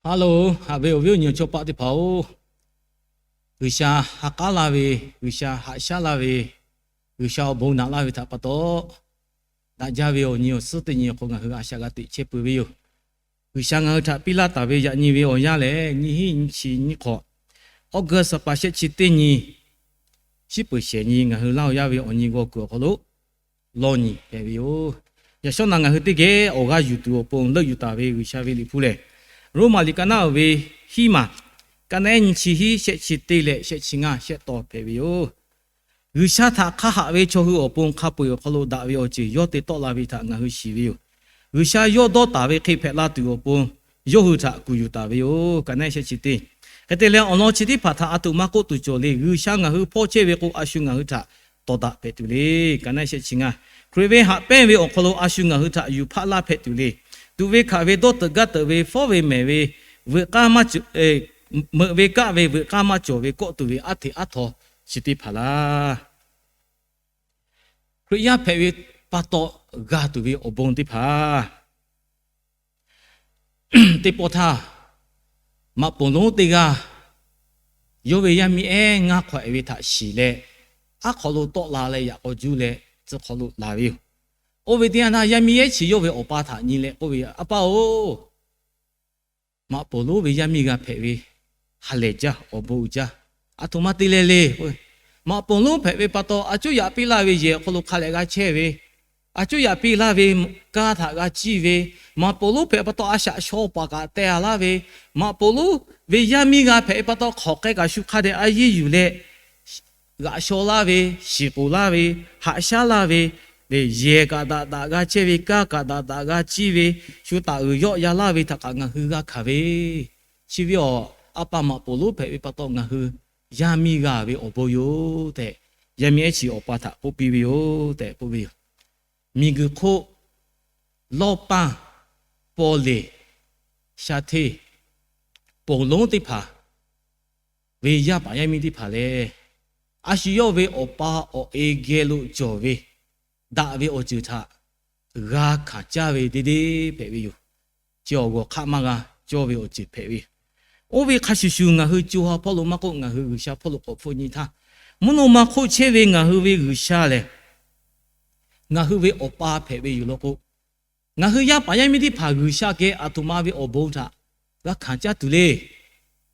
Hello, haꞈ ve awˬ viˉ awˬ nyi awˬ chawˇ paˆ teˇ hpaˍ-oˬ, G'uiˬsha ha k'aˉ laˇ ve, G'uiˬsha haꞈ shaˉ laˇ ve, G'uiˬsha awˬ bon naꞈ laˇ ve htaꞈ pa taw, daꞈ jaˇ ve awˬ nyi awˬ suhˉ teˇ nyi awˬ hk'aw ngaˬ hui a shaꞈ g'a teꞈ chehˇ peuˬ ve yoˬ. G'uiˬsha ngaˬ hui htaꞈ piˇ laˇ taˍ ve yaꞈ nyi ve awˬ yanˇ lehˬ, nyiˇ hinˉ nyiˇ chi nyiˇ hk'awꞈ, August ha pa shehˆ chi teˇ nyi, shiˉ peuˬ shehˍ nyi ngaˬ hui Laˇ huˍ yaˇ ve awˬ nyi g'aw kuiˬ awˬ hk'aw lo lawˇ nyi hpehꞈ ve yoˬ. Yaꞈ shawˉ naꞈ ngaˬ hui teˇ geh awˬ g'aˇ yuˬ tuˬ awˬ pon leuˆ yuˬ taˍ ve G'uiˬsha ve liꞈ hpu lehˬ, Roˉmaꞈ liꞈ ka naˉ uiˍ ve hiˉ maˬ, ka naˉ ehˉ nyiˇ chi hiˉ shehˆ chi teˇ leh shehˆ chi ngaˇ shehˆ taw hpehꞈ ve yoˬ. G'uiˬsha htaꞈ hk'a haꞈ ve chaw hui awˬ pon hk'a peu-eˬ awˬ hk'aw lo daꞈ ve awˬ ceuˬ yawˇ te tawˆ la ve htaꞈ ngaˬ hui shiˍ ve yoˬ. G'uiˬsha yawˇ dawˇ taˍ ve hk'e hpehꞈ la tuˬ awˬ pon yawˇ hui htaꞈ kuˬ yuˬ taˍ ve yoˬ. Ka naˉ ehˉ shehˆ chi teˇ. Hk'e te leh, awˬ lawn chi teˇ hpaˍ htaꞈ a toꞈ ma k'oˆ tuˬ cawˬ le. G'uiˬsha ngaˬ hui hpawˇ chehˇ ve k'o, a shu ngaˬ hui htaꞈ tawˍ daꞈ hpehꞈ tuˬ le. Ka naˉ ehˉ shehˆ chi ngaˇ. Hkriꞈ ve haꞈ pehnˇ ve awˬ hk'aw lo a shu ngaˬ hui htaꞈ yuˬ hpaˆ laˇ hpehꞈ tuˬ le. Tuꞈ ve hkaꞈ ve dawˇ teuꞈ gaˇ teuꞈ ve fawˉ ve mehˍ ve veuꞈ k'aˇ maˇ cawˬ, meuꞈ ve kaˆ ve veuꞈ k'aˇ maˇ cawˬ ve kawˆ tuˬ ve aˉ hteꞈ aˉ htaw chi teˇ hpaˍ laˇ. Hkriꞈ yaˇ hpehꞈ ve pa taw g'a tuˬ ve awˬ bon teˇ hpaˍ. Teˇ pawˆ htaˇ, maꞈ poˍ lonˉ teˇ g'aˇ yawˇ ve yaˇ miˇ ehˉ ngaˇ hk'awꞈ-e ve htaꞈ shiˍ leh, aˉ hk'aw lo tawˆ la leh yaꞈ k'aw juˇ leh tcuh hk'aw lo laˬ ve yoˬ. Oˇ ve teˇ yanˇ htaˇ, yaˇ miˇ ehˉ chi yawˇ ve awˬ pa htaꞈ nyi leh k'oˆ ve, A pa-oˬ, maꞈ poˍ lonˉ ve yaˇ miˇ g'a hpehꞈ ve ha lehˬ jaˇ, awˬ bon uiˍ jaˇ. A htoꞈ ma te leh le. Maꞈ poˍ lonˉ hpehꞈ ve pa taw, a cuˉ yaꞈ piˇ laˇ ve yehˬ awˬ hk'aw lo hk'a lehꞈ g'a chehˇ ve, a cuˉ yaꞈ piˇ laˇ ve kanˇ htaꞈ g'a ciˇ ve, maꞈ poˍ lonˉ hpehꞈ pa taw a shaꞈ shaw paˍ kaꞈ teh a laˇ ve, maꞈ poˍ lonˉ ve yaˇ miˇ g'a hpehꞈ ve pa taw hk'awꞈ k'ai kaꞈ shu hk'a dehꞈ a yeˇ yuˬ leh, g'aꞈ shaw laˇ ve, shiˍ k'oˍ laˇ ve, haꞈ shaˉ laˇ ve, yehˬ kaꞈ daꞈ daꞈ g'a chehˇ ve, kanˇ kaꞈ daꞈ daꞈ g'a ciˇ ve, shu taˍ uiˍ yawˆ ya laˇ ve htaꞈ kaꞈ ngaˬ hui g'a hkanˍ ve. Chi ve awˬ, a pa maꞈ poˍ lonˉ hpehꞈ ve pa taw ngaˬ hui yaˇ miˇ g'a ve awˬ bon yoˬ tehꞈ, yaˇ miˇ ehˉ chi awˬ pa htaꞈ k'oˆ piˇ ve yoˬ tehꞈ k'oˆ ve yoˬ. Miˬguiˬ hk'oˆ lawˇ paˇ, paw leˬ, sha hteˇ, poˍ lonˉ teˇ hpaˍ ve yaˇ paˍ yaˇ miˇ teˇ hpaˍ lehˬ, a shu yawˇ ve awˬ pa awˬ e geh lo cawˬ ve daꞈ ve awˬ ceuˬ htaꞈ g'a hkanˍ caˇ ve deˇ deˇ hpehꞈ ve yoˬ. Chi awˬ g'awˬ hk'aˆ maˇ g'a cawˇ ve awˬ ceuˬ hpehꞈ ve. Oˇ ve hk'a shuˍ shuˍ, ngaˬ hui co ha hpawˇ lo maˇ k'oˆ, ngaˬ hui G'uiˬsha hpawˇ lo k'awꞈ hpfuhˆ nyi htaˇ, mvuhˇ naw ma hk'oˆ chehˇ ve ngaˬ hui ve G'uiˬsha lehˬ, ngaˬ hui ve awˬ pa hpehꞈ ve yoˬ law k'o, ngaˬ hui yaˇ paˍ yaˇ miˇ teˇ hpaˍ G'uiˬsha geh a htoꞈ ma ve awˬ bon htaꞈ g'a hkanˍ caˇ tuˬ le.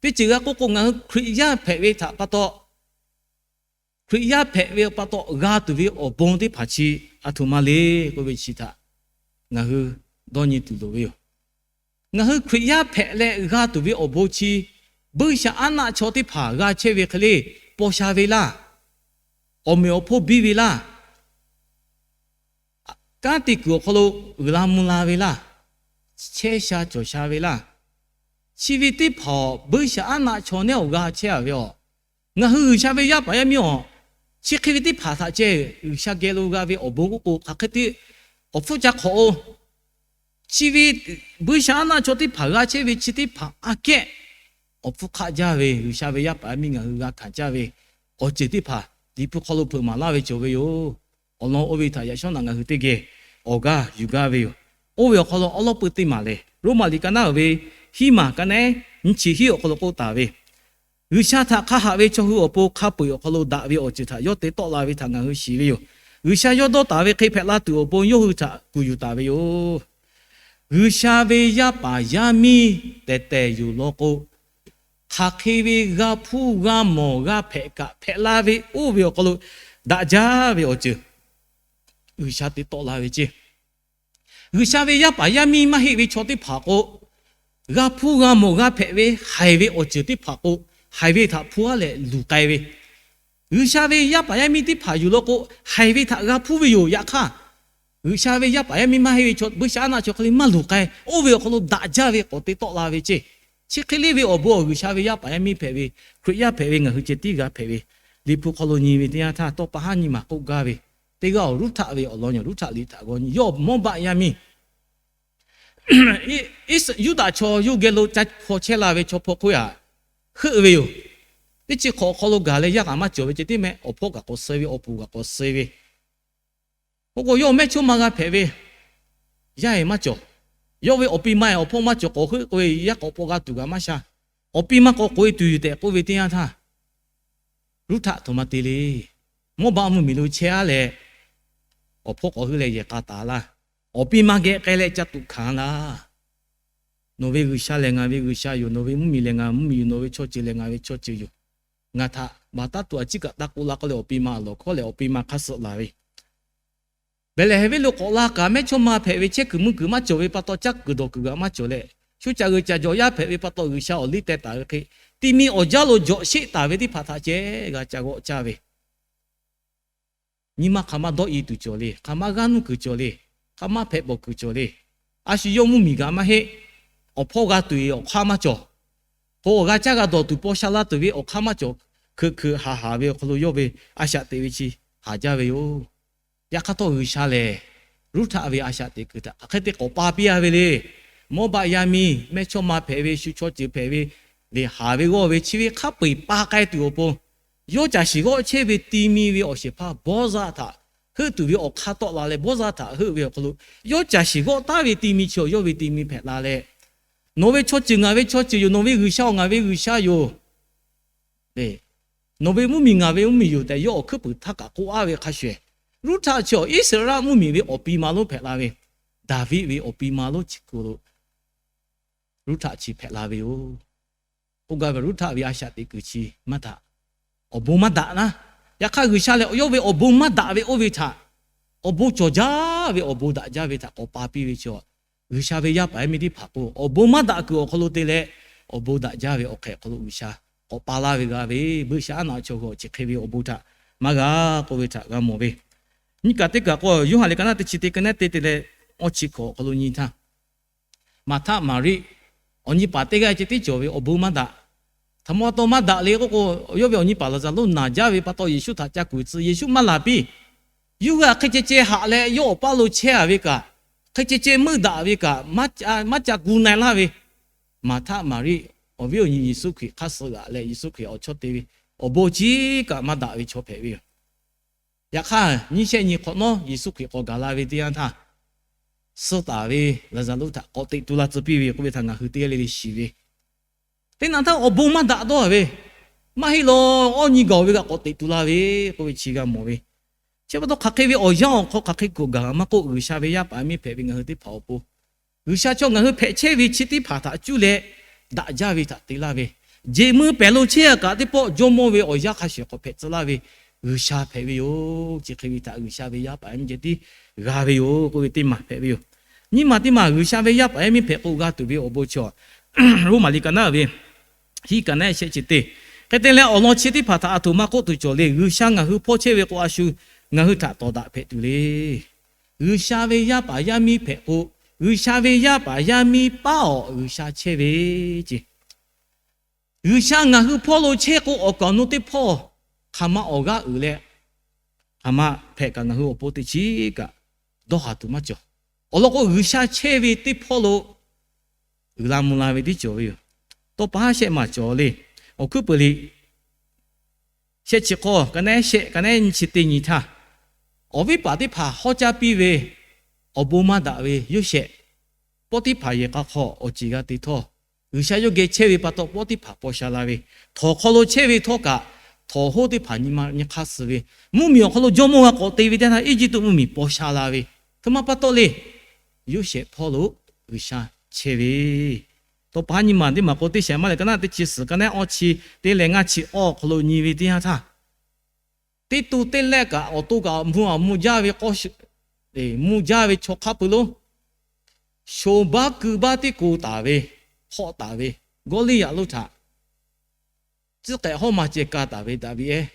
Teˇ ceuˬ g'a k'oˆ k'o, ngaˬ hui Hkriꞈ yaˇ hpehꞈ ve htaꞈ pa taw, Hkriꞈ yaˇ hpehꞈ ve pa taw g'a tuˬ ve awˬ bon teˇ hpaˍ chi a htoꞈ ma le k'oˆ ve chi htaꞈ ngaˬ hui dawˇ nyi tuˬ loˍ ve yoˬ. Ngaˬ hui Hkriꞈ yaˇ hpehꞈ leh g'a tuˬ ve awˬ bon chi, buiˇshaˆaˉnaˆ chaw teˇ hpaˍ g'a chehˇ ve hk'e le, paw sha ve laˇ, awˬ meꞈ awˬ hponˇ biˇ ve laˇ, kanˉ te kuiˬ awˬ hk'aw lo uiˍ la mvuh la ve laˇ, chehˇ sha cawˬ sha ve laˇ, chi ve teˇ hpaˍ buiˇshaˆaˉnaˆ chaw nehˉ awˬ g'a chehˇ a ve awˬ. Ngaˬ hui G'uiˬsha ve yaˇ paˍ yaˇ miˇ awˬ, chi hk'e ve teˇ hpaˍ htaꞈ ceh G'uiˬsha geh lo g'a ve awˬ bon k'oˆ k'o, hk'aˬ hk'e te awˬ hpfuhˇ ca hk'awꞈ-o. Chi ve buiˇshaˆaˉnaˆ chaw teˇ hpaˍ g'a chehˇ ve chi teˇ hpaˍ aꞈ kehˉ awˬ hpfuhˇ hk'aˆ jaˇ ve G'uiˬsha ve yaˇ paˍ yaˇ miˇ ngaˬ hui g'a hkanˍ caˇ ve awˬ ceuˬ teˇ hpaˍ Liꞈ hpu hk'aw lo hpeuꞈ maˍ laˇ ve cawˬ ve yoˬ. Awˬ lawn oˇ ve htaꞈ yaꞈ shawˉ naꞈ ngaˬ hui teˇ geh awˬ g'aˇ yuˬ gaˇ ve yoˬ. Oˇ ve awˬ hk'aw lo awˉ lawˉ peuˇ teˇ maˬ lehˬ, Roˉmaꞈ liꞈ ka naˉ uiˍ ve hiˉ maˬ ka naˉ ehˉ nyiˇ chi hiˉ awˬ hk'aw lo k'oˆ taˍ ve, G'uiˬsha htaꞈ hk'a haꞈ ve chaw hui awˬ pon hk'a peu-eˬ awˬ hk'aw lo daꞈ ve awˬ ceuˬ htaꞈ yawˇ te tawˆ la ve htaꞈ ngaˬ hui shiˍ ve yoˬ. G'uiˬsha yawˇ dawˇ taˍ ve hk'e hpehꞈ la tuˬ awˬ pon yawˇ hui htaꞈ kuˬ yuˬ taˍ ve yoˬ. G'uiˬsha ve yaˇ paˍ yaˇ miˇ tehˬ tehˬ yoˬ law k'o, hk'aˬ hk'e ve g'a hpuˇ g'a mawˬ g'a hpehꞈ kaꞈ hpehꞈ la ve oˇ ve awˬ hk'aw lo daꞈ jaˇ ve awˬ ceuˬ G'uiˬsha te tawˆ la ve ceˇ. G'uiˬsha ve yaˇ paˍ yaˇ miˇ maˇ heˆ ve chaw teˇ hpaˍ k'o, g'a hpuˇ g'a mawˬ g'a hpehꞈ ve haiˬ ve awˬ ceuˬ teˇ hpaˍ k'o, haiˬ ve htaꞈ hpu aˉ leh luˬ k'ai ve. G'uiˬsha ve yaˇ paˍ yaˇ miˇ teˇ hpaˍ yoˬ law k'o, haiˬ ve htaꞈ g'a hpuˇ ve yoˬ. Yaꞈ hk'aˇ, G'uiˬsha ve yaˇ paˍ yaˇ miˇ maˇ heˆ ve chaw buiˇshaˆaˉnaˆ chaw hk'e le maˇ luˬ k'ai. Oˇ ve awˬ hk'aw lo daꞈ jaˇ ve k'awꞈ te tawˆ la ve ceˇ. Chi hk'e le ve awˬ bon awˬ G'uiˬsha ve yaˇ paˍ yaˇ miˇ hpehꞈ ve, Hkriꞈ yaˇ hpehꞈ ve ngaˬ hui ceh tiˉ g'a hpehꞈ ve, Liꞈ hpu hk'aw lo nyi ve teˇ yanˇ htaˇ, tawˇ pa haˉ nyi maˬ k'oˆ gaˇ ve teˇ g'aˇ awˬ Ruˉhtaˆ ve awˬ lawn nyi, Ruˉhtaˆ liꞈ htaꞈ g'aw nyi, yawˇ Mawˇbaˆ yaˇ miˇ Yuˇdaꞈ chaw yawˇ geh lo ca hpaw chehˇ la ve chaw hpaw hk'oˆ yaꞈ heuˆ ve yoˬ. Teˇ chi hk'awꞈ awˬ hk'aw lo gaˬ leh yaˇ kaꞈ maˇ cawˬ ve ceh tiˉ meh, awˬ hpawˇ kaꞈ k'awꞈ suh ve, awˬ puˍ kaꞈ k'awꞈ suh ve. K'oˆ k'o, yawˇ mehˇchawˇma g'a hpehꞈ ve, yaˇ ehˬ maˇ cawˬ. Yawˇ ve awˬ pi ma awˬ hpawˇ maˇ cawˬ k'awꞈ heuˆ k'oˆ ve, yaˇ k'awꞈ paw g'a tuˬ kaꞈ maˇ sha. Awˬ pi ma k'awꞈ k'oꞈ e tuˬ yoˬ tehꞈ k'oˆ ve teˇ yanˇ htaˇ, Ruˇhtaˆ htoꞈ ma te le. Mawˇbaˆ mvuhˇmiˬ lo chehˇ-a leh, awˬ hpawˇ k'awꞈ heuˆ leh yehˬ k'a taˍ laˇ. Awˬ pi ma geh k'ai leh ca tuꞈ hkanˍ laˇ. Nawˬ ve G'uiˬsha lehˬ ngaˬ ve G'uiˬsha yoˬ. Nawˬ ve mvuhˇmiˬ lehˬ ngaˬ mvuhˇmiˬ yoˬ. Nawˬ ve chaw ceuˬ lehˬ ngaˬ ve chaw ceuˬ yoˬ. Ngaˬ htaꞈ baˬ taˉ tuˬ a ciˉ kaꞈ taˇ k'oˆ laˇ k'oˆ leh, awˬ pi ma a lawˬ hkawˇ lehˬ awˬ pi ma hk'aˇ suh laˬ ve Behˍlehˍhehnˍ venˇ lo k'awꞈ la kaꞈ, mehˇchawˇma hpehꞈ ve chehˇ kuiˬ mvuhˇ kuiˬ maˇ cawˬ ve pa taw, caˇ kuiˬ dawˬ kuiˬ g'aꞈ maˇ cawˬ leh, shu caˬ g'uiˬ caˬ jawˬ yaˇ hpehꞈ ve pa taw, G'uiˬsha awˬ liˇ teh taˍ ve hk'e, ti mi awˬ jaˇ lo jawꞈ sheˆ taˍ ve teˇ hpaˍ htaꞈ ceh g'a ca g'awˆ caˇ ve, nyi ma hk'aˬ ma dawˇ i tuˬ cawˬ le. Hk'aˬ ma g'aˇ nuˇ kuiˬ cawˬ le. Hk'aˬ ma hpehꞈ bawˬ kuiˬ cawˬ le. A shu yawˇ mvuhˇmiˬ kaꞈ maˇ heˆ. Awˬ hpawˇ g'a tuˬ awˬ hk'aˇ maˇ cawˬ. K'o awˬ g'a caˇ g'a dawˬ tuˬ paw sha la tuˬ ve awˬ hk'aˇ maˇ cawˬ. Hkeuꞈ hkeuꞈ haˍ haˍ ve awˬ hk'aw lo yawˇ ve a shaꞈ teꞈ ve chi haˍ jaˇ ve yoˬ. Yaꞈ hk'aˇ htawˇ, G'uiˬsha lehˬ Ruˇhtaˆ ve a shaꞈ teꞈ kuiˬ htaꞈ hk'aˬ hk'e te k'awꞈ pa piˇ a ve le. Mawˇbaˆ yaˇ miˇ mehˇchawˇma hpehꞈ ve, shu chaw ceuˬ hpehꞈ ve, lehˬ haˍ ve g'awˇ ve chi ve hk'a peu-eˬ pa k'ai tuˬ awˬ pon, yawˇ caˬ shiˍ g'awˆ chehˇ ve ti mi ve awˬ shehˍ hpaˇ Bawˇzaˆ htaꞈ heuˆ tuˬ ve awˬ hk'aˇ tawˆ la leh, Bawˇzaˆ htaꞈ heuˆ ve awˬ hk'aw lo, yawˇ caˬ shiˍ g'awˆ taˉ ve ti mi chi awˬ yawˇ ve ti mi hpehꞈ la leh, Nawˬ ve chaw ceuˬ ngaˬ ve chaw ceuˬ yoˬ. Nawˬ ve G'uiˬsha-oˬ, ngaˬ ve G'uiˬsha yoˬ. Nawˬ ve mvuhˇmiˬ ngaˬ ve mvuhˇmiˬ yoˬ tehꞈ, yawˇ awˬ hkuiˉ puiˍ htaˇ kaꞈ k'oˆ aˉ ve hk'a shuˍ, Ruˇhtaˆ chi Iˉsaˍreˍlaˆ mvuhˇmiˬ ve awˬ pi ma lonˉ hpehꞈ la ve, Daˍviˆ ve awˬ pi ma lonˉ chi hk'aw lo Ruˇhtaˆ chi hpehꞈ la ve yoˬ. K'oˆ gaˇ ve, Ruˇhtaˆ ve a shaꞈ teꞈ kuiˬ chi maˇ htaꞈ awˬ bon maˇ daꞈ naˉ. Yaꞈ hk'aˇ, G'uiˬsha lehˬ yawˇ ve awˬ bon maˇ daꞈ ve oˇ ve htaꞈ, awˬ bon cawˬ jaˇ ve, awˬ bon daꞈ jaˇ ve htaꞈ k'awꞈ pa piˇ ve chi, G'uiˬsha ve yaˇ paˍ yaˇ miˇ teˇ hpaˍ k'o, awˬ bon maˇ daꞈ kuiˬ awˬ hk'aw lo te leh, awˬ bon daꞈ jaˇ ve awˬ hk'ehꞈ awˬ hk'aw lo G'uiˬsha k'awꞈ pa laˇ ve g'a ve, buiˇshaˆaˉnaˆ chaw hui awˬ chi hk'e ve awˬ bon htaꞈ maˇ g'a k'oˆ ve htaꞈ g'a mawˬ ve. Nyiˇ kaꞈ teˇ kaꞈ k'o, Yoˇhanˬ liꞈ ka naˆ teˇ chi teˇ ka naˆ teˇ te leh awˇ chi hkawꞈ awˬ hk'aw lo nyi htaˇ, Maˍhtaˆ Maˍriˆ awˬ nyi paˍ teˇ g'aˇ ceh tiˉ cawˬ ve, awˬ bon maˇ daꞈ. Htaꞈ ma pa taw maˇ daꞈ le k'oˆ k'o, yawˇ ve awˬ nyi paˍ Laˍzaˍruˆ naˬ jaˇ ve pa taw, Yeˍsuˆ htaꞈ ca kuˬ tcuh. Yeˍsuˆ maˇ laˬ piˇ. Yawˇ hui hk'e ceh ceh haꞈ leh yawˇ awˬ paˇ lo chehˇ a ve kaꞈ, hk'e ceh ceh meuˇ daꞈ ve kaꞈ, maˇ ca gu na-e laˇ ve. Maˍhtaˆ Maˍriˆ awˬ viˉ awˬ nyi Yeˍsuˆ Hkriꞈ hk'aˇ suh g'aꞈ leh, Yeˍsuˆ Hkriꞈ awˬ chawˇ te ve, awˬ bon chi kaꞈ maˇ daꞈ ve chaw hpehꞈ ve yoˬ. Yaꞈ hk'aˇ, nyiˇ shehˆ nyi hk'awꞈ nawˉ Yeˍsuˆ Hkriꞈ k'awꞈ gaˬ la ve teˇ yanˇ htaˇ, suh taˍ ve Laˍzaˍruˆ htaꞈ k'awꞈ teꞈ tu la tcuh piˇ ve k'oˆ ve htaꞈ ngaˬ hui teˇ g'aˇ le le shiˍ ve, teˇ naꞈ htaˇ awˬ bon maˇ daꞈ dawˇ ve, maˇ heˆ law, awˇ nyi gaˬ-oˬ ve kaꞈ k'awꞈ teꞈ tu laˇ ve k'oˆ ve chi g'a mawˬ ve. Chi pa taw hk'aˬ hk'e ve awˬ yanˇ awˬ hk'aw hk'aˬ hk'e kuˬ gaˬ maˇ k'oˆ, G'uiˬsha ve yaˇ paˍ yaˇ miˇ hpehꞈ ve ngaˬ hui teˇ hpaˍ awˬ pon, G'uiˬsha chaw ngaˬ hui hpehꞈ chehˇ ve chi teˇ hpaˍ htaꞈ cuˇ leh daꞈ jaˇ ve htaꞈ te laˇ ve, jeˬ mui pehˬ lo chehˇ a kaꞈ teˇ pawˆ Jawˇmawˇ ve awˬ yaˇ hk'a shuˍ k'awꞈ hpehꞈ tcuh laˇ ve G'uiˬsha hpehꞈ ve yoˬ. Chi hk'e ve htaꞈ G'uiˬsha ve yaˇ paˍ yaˇ miˇ ceh tiˉ g'a ve yoˬ k'oˆ ve teˇ maˬ hpehꞈ ve yoˬ. Nyiˇ maˬ teˇ maˬ G'uiˬsha ve yaˇ paˍ yaˇ miˇ hpehꞈ k'o g'a tuˬ ve awˬ bon chi, Roˉmaꞈ liꞈ ka naˆ ve hiˆ ka naˆ shehˆ chi teˇ, hk'e te leh awˬ lawn chi teˇ hpaˍ htaꞈ aˬ htoꞈ ma k'oˆ tuˬ cawˬ le. G'uiˬsha ngaˬ hui hpawˇ chehˇ ve k'o, a shu ngaˬ hui htaꞈ tawˍ daꞈ hpehꞈ tuˬ le. G'uiˬsha ve yaˇ paˍ yaˇ miˇ hpehꞈ k'o, G'uiˬsha ve yaˇ paˍ yaˇ miˇ paˉ awˬ G'uiˬsha chehˇ ve ce. G'uiˬsha ngaˬ hui hpawˇ lo chehˇ k'o, awˬ kaˍ awˬ nu teˇ hpawˇ hk'aˬ ma awˬ g'aˇ uiˍ leh, hk'aˬ ma hpehꞈ kaꞈ ngaˬ hui awˬ pon teˇ chiˉ kaꞈ dawˇ haˍ tuˬ maˇ cawˬ. Awˬ lawn k'o, G'uiˬsha chehˇ ve teˇ hpawˇ lo uiˍ la mvuh la ve tiˉ cawˬ ve yoˬ. Tawˇ pa haˉ shehˆ maˬ cawˬ le. Awˬ hkuiˉ peuˬ liꞈ shehˆ chi hk'awꞈ ka naˆ shehˆ ka naˆ nyi chi teˇ nyi htaˇ, awˬ viˉ paˍ teˇ hpaˍ hawˉ caˇ piˇ ve awˬ bon maˇ daꞈ ve Yoˇsehꞈ, Pawˇtiˇhpaˍ yehˬ k'a hk'aw awˬ ceˬ g'a te htawˇ, G'uiˬsha yawˇ geh chehˇ ve pa taw Pawˇtiˇhpaˍ paw sha la ve, htawnˍ hk'aw lo chehˇ ve htawˇ kaꞈ, htawnˍ hoˉ teˇ hpaˍ nyi ma nyi hk'aˇ suh ve, mvuhˇmiˬ awˬ hk'aw lo jawˇmawˇ g'a k'awꞈ te ve teˇ htaˇ, Eˇjiˇtuꞈ mvuhˇmiˬ paw sha la ve, htoꞈ ma pa taw le. Yoˇsehꞈ hpawˇ lo G'uiˬsha chehˇ ve, tawˇ pa haˉ nyi maˬ teˇ maˬ k'o, teˇ shehˍ maˇ lehˬ ka naˆ teˇ chi suhˍ ka naˆ awˇ chi teˇ leh ngaˇ chi awˇ awˬ hk'aw lo nyi ve teˇ yanˇ htaˇ, teˇ to teˇ lehˆ kaꞈ awˬ to kaꞈ mvuh a mvuh jaˇ ve k'awˇ, mvuh jaˇ ve chaw hk'a peu-eˬ lonˉ, shoˍ baˆ keu baˆ tiˉ ko taˍ ve, hk'awˆ taˍ ve Gawˇliˇyaꞈ lonˉ htaꞈ tcuhˉ k'ehꞈ hawˉ ma ceh ka taˍ ve Daˍviˆ ehˉ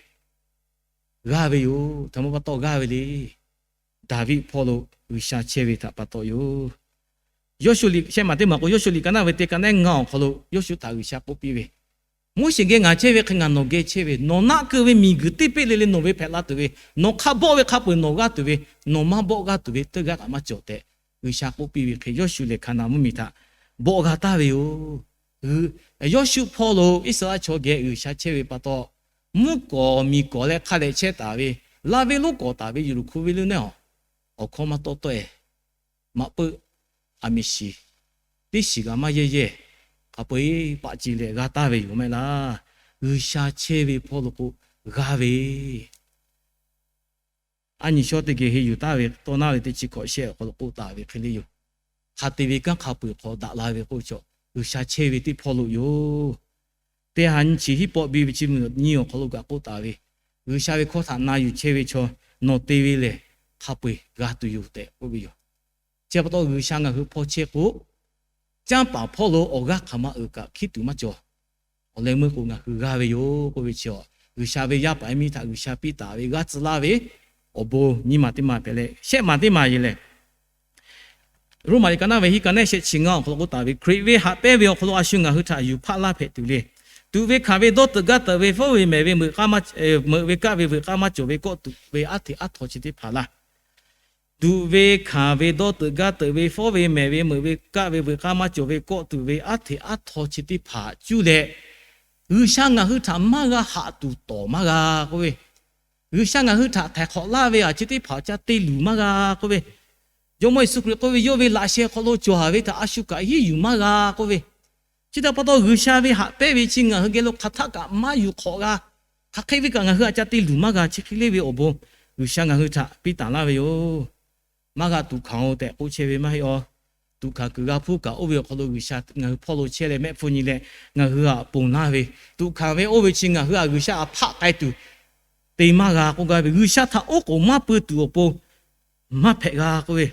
g'aˇ ve yoˬ. Htoꞈ ma pa taw g'aˇ ve le. Daˍviˆ hpawˇ lo G'uiˬsha chehˇ ve htaꞈ pa taw yoˬ. Yawˇshuˆ liꞈ shehˆ maˬ teˇ maˬ k'o, Yawˇshuˆ liꞈ ka naˆ ve teˇ ka naˆ ngaˇ awˬ hk'aw lo Yawˇshuˆ htaꞈ G'uiˬsha k'oˆ piˇ ve, Moˉseˍ geh ngaˬ chehˇ ve hk'e ngaˬ nawˬ geh chehˇ ve, nawˬ naˆ keu ve miˬguiˬ teˇ peˆ le le nawˬ ve hpehꞈ la tuˬ ve, nawˬ hk'a bawˆ ve hk'a peu-eˬ nawˬ g'aˇ tuˬ ve, nawˬ maˇ bawˆ g'aˇ tuˬ ve teˇ g'aˇ kaꞈ maˇ cawˬ tehꞈ, G'uiˬsha k'oˆ piˇ ve hk'e, Yawˇshuˆ lehˬ Hkaˍnanˍ mvuhˇmiˬ htaꞈ bawˆ g'a taˍ ve yoˬ. Yawˇshuˆ hpawˇ lo Iˉsaˍreˍlaˆ chaw geh G'uiˬsha chehˇ ve pa taw, mvuhˇ kawˍ miˬ kawˍ leh hk'a dehꞈ chehˇ taˍ ve, la ve lonˉ kawˍ taˍ ve Yuˬruꞈ hk'u ve lonˉ neˇ awˬ, awˬ hkawˇ maˇ tawˆ tawˆ-e, maꞈ peuˆ a miˬ shiˍ teˇ shiˍ g'a maˇ yehˇ yehˇ, hk'a peu-eˬ paˆ ce leh g'a taˍ ve yoˬ maˇ heˆ laˇ. G'uiˬsha chehˇ ve hpawˇ lo k'o g'a ve, a nyi shawˉ teˇ geh henˇ yuˬ taˍ ve tawˇ naˉ ve teˇ chi hkawꞈ shehˆ awˬ hk'aw lo k'oˆ taˍ ve hk'e le yoˬ. Hk'a te ve kanˉ hk'a peu-eˬ hk'aw daꞈ la ve k'oˆ ve chaw, G'uiˬsha chehˇ ve teˇ hpawˇ lo yoˬ. Teˇ ha nyi chi hiˉ pawˆ biˇ ve chi mvuhˇmiˬ nyi awˬ hk'aw lo kaꞈ k'oˆ taˍ ve, G'uiˬsha ve hkawˇ htaꞈ na yuˬ chehˇ ve chaw, nawˬ te ve lehˬ hk'a peu-eˬ g'a tuˬ yoˬ tehꞈ k'oˆ ve yoˬ. Chi pa taw G'uiˬsha ngaˬ hui hpawˇ chehˇ k'o, canˇ paˍ hpawˇ lo awˬ g'aˇ hk'aˬ ma uiˍ kaꞈ hkiˉ tuˬ maˇ cawˬ. Awˬ leh meuˇ k'o ngaˬ hui g'a ve yoˬ k'oˆ ve chi, G'uiˬsha ve yaˇ paˍ yaˇ miˇ htaꞈ G'uiˬsha piˇ taˍ ve g'aˇ tcuh laˇ ve awˬ bon nyiˇ maˬ teˇ maˬ hpehꞈ leh, shehˆ maˬ teˇ maˬ yeˬ lehˬ, Roˉmaꞈ liꞈ ka naˉ ve hiˉ ka nehˉ shehˆ chi ngaˇ awˬ hk'aw lo k'oˆ taˍ ve, Hkriꞈ ve haꞈ pehnˇ ve awˬ hk'aw lo a shu ngaˬ hui htaꞈ yuˬ hpaˆ laˇ hpehꞈ tuˬ le. Tuꞈ ve hkanˍ ve dawˇ teuꞈ gaˇ teuꞈ ve fawˉ ve mehˬ ve meuꞈ k'aˇ maˇ, meuꞈ ve kaˆ ve veuꞈ k'aˇ maˇ cawˬ ve kawˆ tuˬ ve aˉ hteꞈ aˉ htaw chi teˇ hpaˍ laˇ. Tuꞈ ve hkanˍ ve dawˇ teuꞈ gaˇ teuꞈ ve fawˉ ve mehˬ ve meuꞈ ve kaˆ ve veuꞈ k'aˇ maˇ cawˬ ve kawˆ tuˬ ve aˉ hteꞈ aˉ htaw chi teˇ hpaˍ cuˇ leh, G'uiˬsha ngaˬ hui htaꞈ maˇ g'a haꞈ tuˬ tawˍ maˇ g'a k'oˆ ve, G'uiˬsha ngaˬ hui htaꞈ htaiˍ hk'awꞈ laˇ ve a chi teˇ hpaˍ ca te luˬ maˇ g'a k'oˆ ve, Jawˇmawˇ Yeˍsuˆ Hkriꞈ k'oˆ ve, Yawˇ ve laꞈ sheh hk'aw lo cawˬ haˍ ve htaꞈ a shu kaꞈ hiˉ yuˬ maˇ g'a k'oˆ ve, chi htaꞈ pa taw G'uiˬsha ve haꞈ pehnˇ ve chi ngaˬ hui geh lo hk'aˬ htaˆ kaꞈ maˇ yuˬ hk'awꞈ g'a. Hk'aˬ hk'e ve kaꞈ ngaˬ hui aꞈ ca te luˬ maˇ g'a. Chi hk'e le ve awˬ bon G'uiˬsha ngaˬ hui htaꞈ piˇ taˍ laˇ ve yoˬ. Maˇ g'a tuꞈ hkanˍ-oˬ tehꞈ k'oˆ chehˇ ve maˇ heˆ aˬ. Tuꞈ hkanˍ kuiˬ g'a hpuˇ kaꞈ oˇ ve awˬ hk'aw lo G'uiˬsha ngaˬ hui hpawˇ lo chehˇ leh mehˆ hpfuhˇ nyi leh ngaˬ hui aꞈ ponˬ laˇ ve, tuꞈ hkanˍ ve oˇ ve chi ngaˬ hui aꞈ G'uiˬsha aꞈ hpaˆ k'ai tuˬ te maˇ g'a k'oˆ gaˇ ve, G'uiˬsha htaꞈ oˉ k'oˍ maˇ pui tuˬ awˬ pon maˇ hpehꞈ g'a k'oˆ ve,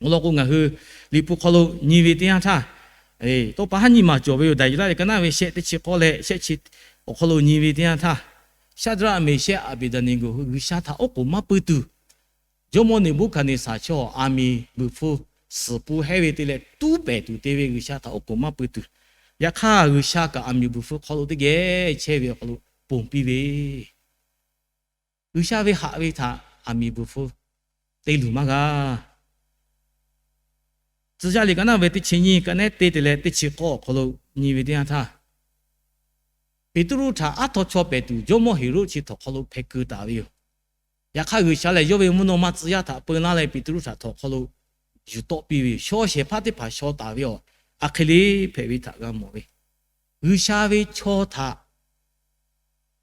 awˬ lawn k'o ngaˬ hui Liꞈ hpu hk'aw lo nyi ve teˇ yanˇ htaˇ, tawˇ pa haˉ nyiˇ maˬ cawˬ ve yoˬ. Daˍyeˍlaˆ liꞈ ka naˉ ve shehˆ teˇ chi k'awˇ leh shehˆ chi awˬ hk'aw lo nyi ve teˇ yanˇ htaˇ, Shaˍdraˆ, Meˍshehˆ, Aˍbeˍdaˍneˍgoˍ hui G'uiˬsha htaꞈ oˉ k'oˍ maˇ pui tuˬ, jawˇmawˇ Neˍbuˆhkaˍneˍsaˍ chaw aˬ miˍ buiˬ hpfuh suhˍ pun hehˉ ve te leh tuˉ pehˍ tuˬ te ve G'uiˬsha htaꞈ oˉ k'oˍ maˇ pui tuˬ, yaꞈ hk'aˇ G'uiˬsha kaꞈ aˬ miˍ buiˬ hpfuh hk'aw lo teˇ geh chehˇ ve awˬ hk'aw lo ponˬ piˇ ve, G'uiˬsha ve haꞈ ve htaꞈ aˬ miˍ buiˬ hpfuh te luˬ maˇ g'a. Tcuh yaˇ liꞈ ka naˉ ve teˇ chi nyiˇ ka nehˉ teˇ te leh teˇ chi k'awˇ awˬ hk'aw lo nyi ve teˇ yanˇ htaˇ, Peˍtruˆ htaꞈ aˉ htaw chaw pehˍ tuˬ jawˇmawˇ Heˍroˆ chi htawnˍ hk'aw lo hpeh keu taˍ ve yoˬ. Yaꞈ hk'aˇ G'uiˬsha lehˬ yawˇ ve mvuhˇ naw ma tcuh yaˇ htaꞈ peu laˇ leh Peˍtruˆ htaꞈ htawnˍ hk'aw lo yuˬ tawˆ piˇ ve yoˬ. Shaw shehˍ hpaˇ teˇ hpaˍ shaw taˍ ve yoˬ. Aˬ hk'e le hpehꞈ ve htaꞈ g'a mawˬ ve, G'uiˬsha ve chaw htaꞈ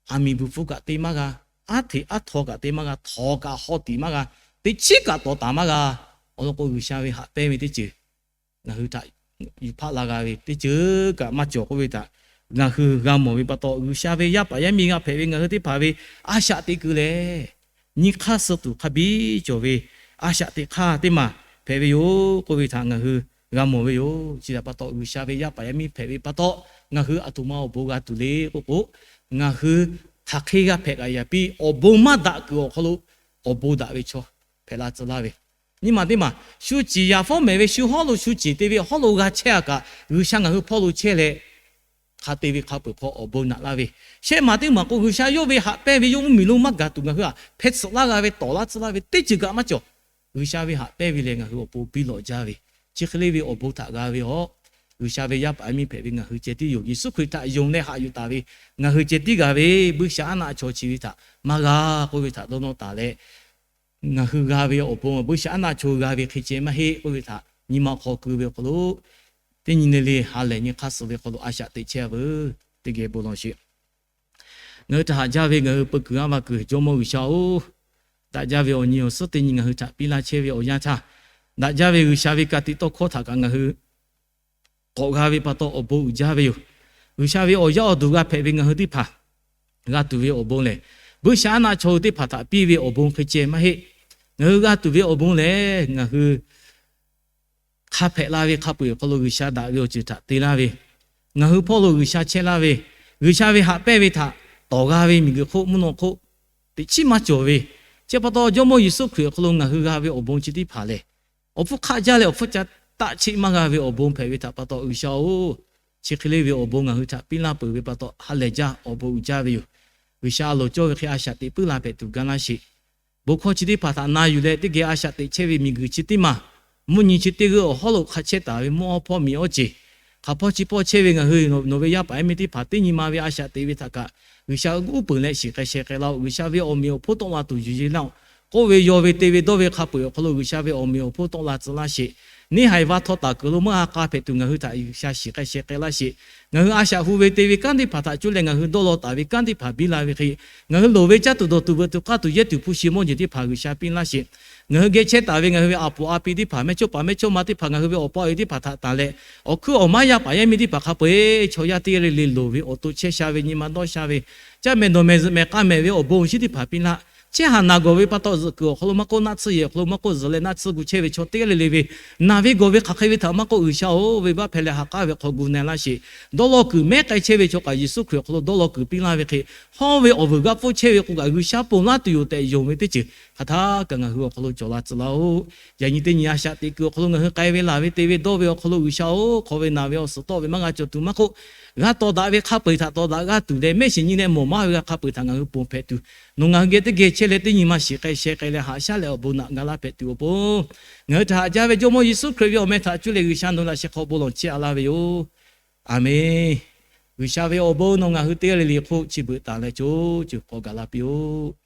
aˬ miˍ buiˬ hpfuh kaꞈ te maˇ g'a, aˉ hteꞈ aˉ htaw kaꞈ te maˇ g'a, htawnˍ kaꞈ haw tiˍ maˇ g'a, teꞈ chiˉ kaꞈ tawˍ taˍ maˇ g'a. Awˬ lawn k'o G'uiˬsha ve haꞈ pehnˇ ve teˇ ceuˬ ngaˬ hui htaꞈ yuˬ hpaˆ la g'a ve teˇ ceuˬ kaꞈ maˇ cawˬ k'oˆ ve htaꞈ ngaˬ hui g'a mawˬ ve pa taw, G'uiˬsha ve yaˇ paˍ yaˇ miˇ g'a hpehꞈ ve ngaˬ hui teˇ hpaˍ ve a shaꞈ teꞈ keu lehˬ, nyi hk'aˇ suh tuˬ hk'a biˇ cawˬ ve a shaꞈ teꞈ hk'aˇ teˇ maˬ hpehꞈ ve yoˬ k'oˆ ve htaꞈ ngaˬ hui g'a mawˬ ve yoˬ. Chi htaꞈ pa taw G'uiˬsha ve yaˇ paˍ yaˇ miˇ hpehꞈ ve pa taw, ngaˬ hui aˬ htoꞈ ma awˬ bon g'a tuˬ le k'oˆ k'o, ngaˬ hui hk'aˬ hk'e g'a hpehꞈ kaꞈ yaꞈ piˇ awˬ bon maˇ daꞈ kuiˬ awˬ hk'aw lo awˬ bon daꞈ ve chaw hpehꞈ la tcuh laˇ ve, nyi ma teˇ maˬ shu ciˍ yaꞈ fawˉ mehˍ ve shu hawˉ lo shu ciˍ te ve awˬ hawˉ lo g'a chehˇ a kaꞈ, G'uiˬsha ngaˬ hui hpawˇ lo chehˇ leh hk'a te ve hk'a peu-eˬ hk'aw awˬ bon naꞈ laˇ ve, shehˆ maˬ teˇ maˬ k'o G'uiˬsha yawˇ ve haꞈ pehnˇ ve yawˇ mvuhˇmiˬ lo maˇ gaˬ tuˬ ngaˬ hui aꞈ hpeh tsuhꞈ laˇ g'a ve, tawˍ laˇ tcuh laˇ ve teˇ ceuˬ kaꞈ maˇ cawˬ. G'uiˬsha ve haꞈ pehnˇ ve lehˬ ngaˬ hui awˬ pon biˇ lawꞈ jaˇ ve, chi hk'e le ve awˬ bon htaꞈ g'a ve awˬ, G'uiˬsha ve yaˇ paˍ yaˇ miˇ hpehꞈ ve ngaˬ hui ceh tiˉ yoˬ. Yeˍsuˆ Hkriꞈ htaꞈ yonˍ leh haꞈ yuˬ taˍ ve ngaˬ hui ceh tiˉ g'a ve, buiˇshaˆaˉnaˆ chaw chi ve htaꞈ maˇ g'a k'oˆ ve htaꞈ dawˇ nawˇ taˍ leh, ngaˬ hui g'a ve awˬ bon buiˇshaˆaˉnaˆ chaw g'a ve hk'e ceh maˇ heˆ k'oˆ ve htaꞈ nyi ma hk'aw keu ve awˬ hk'aw lo, teˇ nyi le le ha lehˬ nyi hk'aˇ suh ve hk'aw lo a shaꞈ teꞈ chehˇ a veuˬ. Teˇ geh bon lawˬ sheˍ. Ngaˬ hui htaꞈ haꞈ jaˇ ve ngaˬ hui peu kuiˬ aˉ va kuiˬ Jawˇmawˇ G'uiˬsha-oˬ, daꞈ jaˇ ve awˬ nyi awˬ suhˉ teˇ nyi ngaˬ hui htaꞈ piˇ laˇ chehˇ ve awˬ yanˇ htaˇ, daꞈ jaˇ ve G'uiˬsha ve ka tiꞈ tawˇ hkawˇ htaꞈ kaꞈ ngaˬ hui k'awꞈ g'a ve pa taw awˬ bon uiˍ jaˇ ve yoˬ. G'uiˬsha ve awˬ yaˇ awˬ duˬ g'a hpehꞈ ve ngaˬ hui teˇ hpaˍ g'a tuˬ ve awˬ bon lehˬ, buiˇshaˆaˉnaˆ chaw hui teˇ hpaˍ htaꞈ piˇ ve awˬ bon hk'e ceh maˇ heˆ. Ngaˬ hui g'a tuˬ ve awˬ bon lehˬ, ngaˬ hui hk'a hpehꞈ la ve hk'a peu-eˬ awˬ hk'aw lo G'uiˬsha daꞈ ve awˬ ceuˬ htaꞈ te laˇ ve, ngaˬ hui hpawˇ lo G'uiˬsha chehˇ laˇ ve, G'uiˬsha ve haꞈ pehnˇ ve htaꞈ tawˍ g'a ve miˬguiˬ hk'oˆ mvuhˇ naw hk'oˆ teꞈ chiˉ maˇ cawˬ ve, chi pa taw Jawˇmawˇ Yeˍsuˆ Hkriꞈ awˬ hk'aw lo ngaˬ hui g'a ve awˬ bon chi teˇ hpaˍ lehˬ, awˬ hpfuhˇ hk'aˆ jaˇ leh awˬ hpfuhˇ ca taˆ cheˆ maˇ g'a ve awˬ bon hpehꞈ ve htaꞈ pa taw, G'uiˬsha-oˬ, chi hk'e le ve awˬ bon ngaˬ hui htaꞈ piˇ laˇ peuˬ ve pa taw ha lehˬ jaˇ awˬ bon uiˍ jaˇ ve yoˬ. G'uiˬsha a loˍ cawˇ ve hk'e a shaꞈ teꞈ puiˉ la hpehꞈ tuˬ ga laˇ sheˍ. Bon hkawˇ chi teˇ hpaˍ htaꞈ na yuˬ leh teˇ geh a shaꞈ teꞈ chehˇ ve miˬguiˬ chi teˇ maˬ, mvuhˇ nyi chi teˇ g'euˆ awˬ hawˉ lo hk'a chehˇ taˍ ve mvuhˇ awˇ hpawˇ miˬ awˇ ceˬ, hk'aˬ hpawˇ chi hpawˇ chehˇ ve ngaˬ hui nawˬ ve yaˇ paˍ yaˇ miˇ teˇ hpaˍ teˇ nyi ma ve a shaꞈ teꞈ ve htaꞈ kaꞈ, G'uiˬsha uˉ peunˍ leh shiˍ k'ai sheh k'ai laˇ-oˆ. G'uiˬsha ve awˬ meꞈ awˬ hponˇ tawˆ la tuˬ yuˬ yeˬ laˇ-oˆ. k'oˆ ve yaw ve te ve dawˇ ve hk'a peu-eˬ awˬ hk'aw lo G'uiˬsha ve awˬ meꞈ awˬ hponˇ tawˆ la tcuh laˇ sheˍ. Neˇ haiˬ va htaw taˍ kuiˬ lo maˇ g'a k'a hpehꞈ tuˬ ngaˬ hui htaꞈ G'uiˬsha shiˍ k'ai sheh k'ai laˇ sheˍ. Ngaˬ hui a shaꞈ hu ve te ve kanˉ teˇ hpaˍ htaꞈ cuˇ leh ngaˬ hui dawˇ law taˍ ve kanˉ teˇ hpaˍ biˇ la ve hk'e, ngaˬ hui loˍ ve caˇ tuˬ dawˬ tuˬ veuꞈ tuˬ k'aˇ tuˬ yehˇ tuˬ hpu shi mawˇ jeˬ teˇ hpaˍ G'uiˬsha piˇ laˇ sheˍ. Ngaˬ hui geh chehˇ taˍ ve ngaˬ hui ve a poˍ a pi teˇ hpaˍ, mehˇchawˇ paˍ mehˇchawˇma teˇ hpaˍ, ngaˬ hui ve awˬ pa awˬ e teˇ hpaˍ htaꞈ tanˬ leh, awˬ hkuiˉ awˬ maˉ yaˇ paˍ yaˇ miˇ teˇ hpaˍ hk'a peu-eˬ chaw yaˇ teˇ g'aˇ le le loˍ ve awˬ to chehˇ sha ve nyi ma dawˇ sha ve, caˇ mehˍ dawˬ mehˍ zuhꞈ mehˍ k'a mehˍ ve awˬ bon awˬ shinˉ teˇ hpaˍ piˇ laˇ. Chehˇ haˍ naˬ gawˬ ve pa taw zuhꞈ kuiˬ awˬ hk'aw lo maˇ k'oˆ, naˆ tsuhˇ yehˬ awˬ hk'aw lo maˇ k'oˆ, zuhꞈ leh naˆ tsuhˇ gu chehˇ ve chaw teˇ g'aˇ le le ve, naˬ ve gawˬ ve hk'aˬ hk'e ve htaꞈ maˇ k'oˆ, G'uiˬsha-oˬ, venˇbaˆ hpehˇ leh ha k'aˉ ve hk'aw gu na laˇ sheˍ. Dawˇ law kuiˬ mehˉ k'ai chehˇ ve chaw kaꞈ Yeˍsuˆ Hkriꞈ awˬ hk'aw lo dawˇ law kuiˬ piˇ laˇ ve hk'e, hawˇ ve awˬ vuiˬ g'aˇ pfuhˇ chehˇ ve k'o kaꞈ G'uiˬsha ponˬ laˇ tuˬ yoˬ tehꞈ yonˍ ve teˇ ceuˬ hk'aˬ htaˇ kaꞈ ngaˬ hui awˬ hk'aw lo cawˬ la tcuh laˇ-oˆ. Yaꞈ nyi teˇ nyi a shaꞈ teꞈ kuiˬ awˬ hk'aw lo ngaˬ hui k'ai ve laˬ ve te ve dawˇ ve awˬ hk'aw lo G'uiˬsha-oˬ, hk'aw ve naˬ ve awˬ suhˍ tawˆ ve maˇ g'a cawˬ tuˬ maˇ k'oˆ, g'a tawˍ daꞈ ve hk'a peu-eˬ htaꞈ tawˍ daꞈ g'a tuˬ leh, mehˆ shiˍ nyi leh mawˬ maˇ ve g'a hk'a peu-eˬ htaꞈ ngaˬ hui ponˬ hpehꞈ tuˬ, nawˬ ngaˬ hui geh teˇ geh chehˇ leh teˇ nyi ma shiˍ k'ai sheh k'ai leh haꞈ shaˉ leh awˬ bon naꞈ ga laˇ hpehꞈ tuˬ awˬ pon, ngaˬ hui htaꞈ haꞈ jaˇ ve Jawˇmawˇ Yeˍsuˆ Hkriꞈ ve awˬ meh htaꞈ cuˇ leh G'uiˬsha nawˬ laꞈ sheh hk'aw bon lawˬ chehˇ a laˇ ve yoˬ. Aˬmenˍ. G'uiˬsha ve awˬ bon nawˬ ngaˬ hui teˇ g'aˇ le le hk'oˆ chi beuꞈ taˍ leh co ceuˬ k'awꞈ gaˬ la piˇ-oˆ.